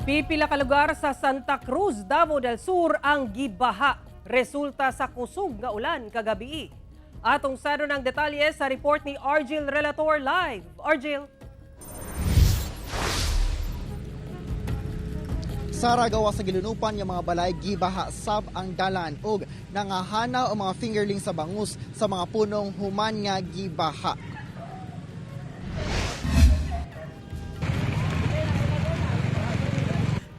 Pipila ka lugar sa Santa Cruz, Davao del Sur ang gibaha resulta sa kusog nga ulan kagabi. Atong saro ng detalye sa report ni Argil Relator Live. Argil. Sara, gawa sa gilunupan nga mga balay, gibaha sab ang dalan ug nangahanaw ang mga fingerling sa bangus sa mga punong human nga gibaha.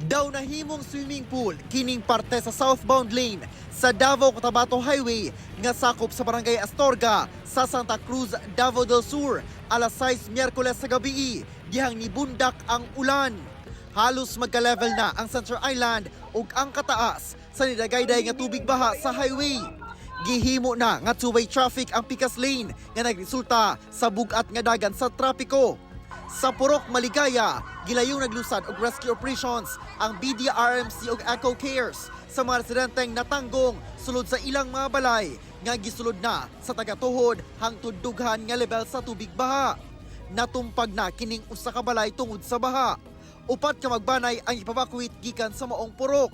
Daw nahimong swimming pool kining parte sa southbound lane sa Davao Cotabato Highway nga sakop sa Barangay Astorga sa Santa Cruz, Davao del Sur, alas 6 Miyerkules sa gabi dihang nibundak ang ulan. Halos magka-level na ang Center Island ug ang kataas sa nidagayday nga tubig baha sa highway. Gihimo na nga two-way traffic ang Picas Lane nga nagresulta sa bugat nga dagan sa trapiko. Sa Purok Maligaya, gilayong naglusad og rescue operations ang BDRMC ug Eco Cares sa mga residenteng natanggong sulod sa ilang mga balay nga gisulod na sa tagatuhod hangtod dughan nga level sa tubig baha. Natumpag na kining usa ka balay tungod sa baha. Upat ka magbanay ang ipabakwit gikan sa maong purok.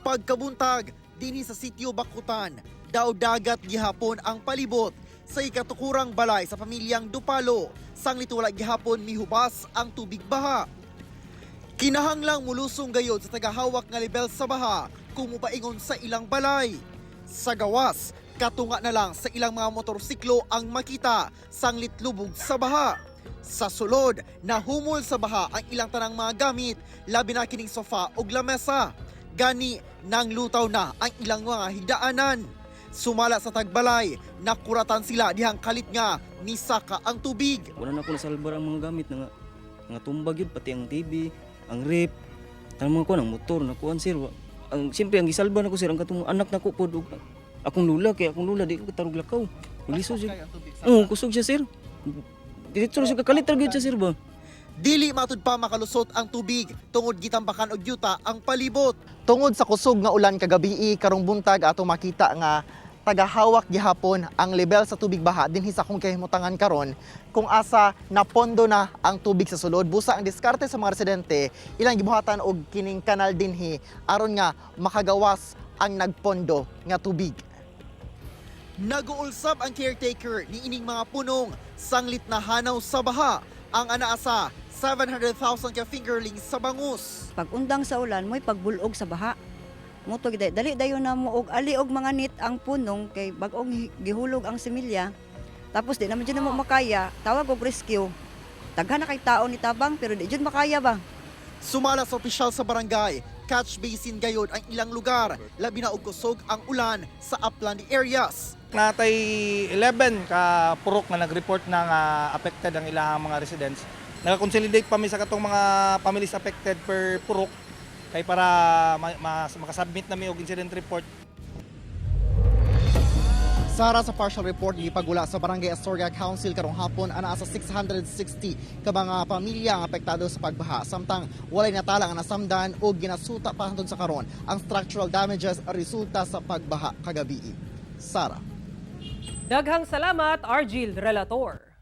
Pagkabuntag, dinhi sa sitio Bakutan, daw dagat gihapon ang palibot sa ikatukurang balay sa pamilyang Dupalo. Sanglit wala gihapon mihubas ang tubig baha. Kinahanglang mulusong gayod sa tagahawak nga level sa baha kung mupaingon sa ilang balay. Sa gawas, katunga na lang sa ilang mga motorsiklo ang makita sanglit lubog sa baha. Sa sulod, nahumol sa baha ang ilang tanang mga gamit, labi na kining sofa ug lamesa. Gani, nang lutaw na ang ilang mga higdaanan. Sumala sa tagbalay, nakuratan sila dihang kalit nga nisaka ang tubig. Wala na ako nasalbar ang mga gamit nga nga tumbag yun, pati ang TV, ang rep, tanang mga kuan, ang motor na kuan, sir. Ang siyempre ang gisalba nako, sir, ang katong anak nako pod ug akong lula, kay akong lula di ko katarog lakaw. Magliso siya. Oo, kusog siya, sir. Diretso ra siya kakalit ra gyud siya, sir ba. Dili matud pa makalusot ang tubig tungod gitambakan og yuta ang palibot. Tungod sa kusog nga ulan kagabi, karong buntag atong makita nga tagahawak gihapon ang level sa tubig baha dinhi sa akong kahimutangan karon kung asa napondo na ang tubig sa sulod. Busa ang diskarte sa mga residente, ilang gibuhatan og kining kanal dinhi aron nga makagawas ang nagpondo nga tubig. Naguulsab ang caretaker ni ining mga punong sanglit na hanaw sa baha ang anaasa 700,000 ka fingerlings sa bangus. Pag undang sa ulan, mo'y pagbulog sa baha. Muto gid dali dayon na mo og ali og mga nit ang punong kay bag-ong gihulog ang similya. Tapos di naman jud na mo makaya, tawag og rescue. Daghan na kay tao ni tabang pero di jud makaya ba. Sumala sa opisyal sa barangay, catch basin gayod ang ilang lugar, labi na og kusog ang ulan sa upland areas. Natay 11 ka purok nga nag-report na nga affected ang ilang mga residents. Nakakonsolidate pa mi sa katong mga families affected per purok kay para makasubmit na mi og incident report. Sara, sa partial report gipagula sa Barangay Astorga Council karong hapon, anaa sa 660 ka mga pamilya ang apektado sa pagbaha, samtang walay natala nga nasamdan o ginasuta pa hangtod sa karon ang structural damages resulta sa pagbaha kagabi. Sara. Daghang salamat, Argil Relator.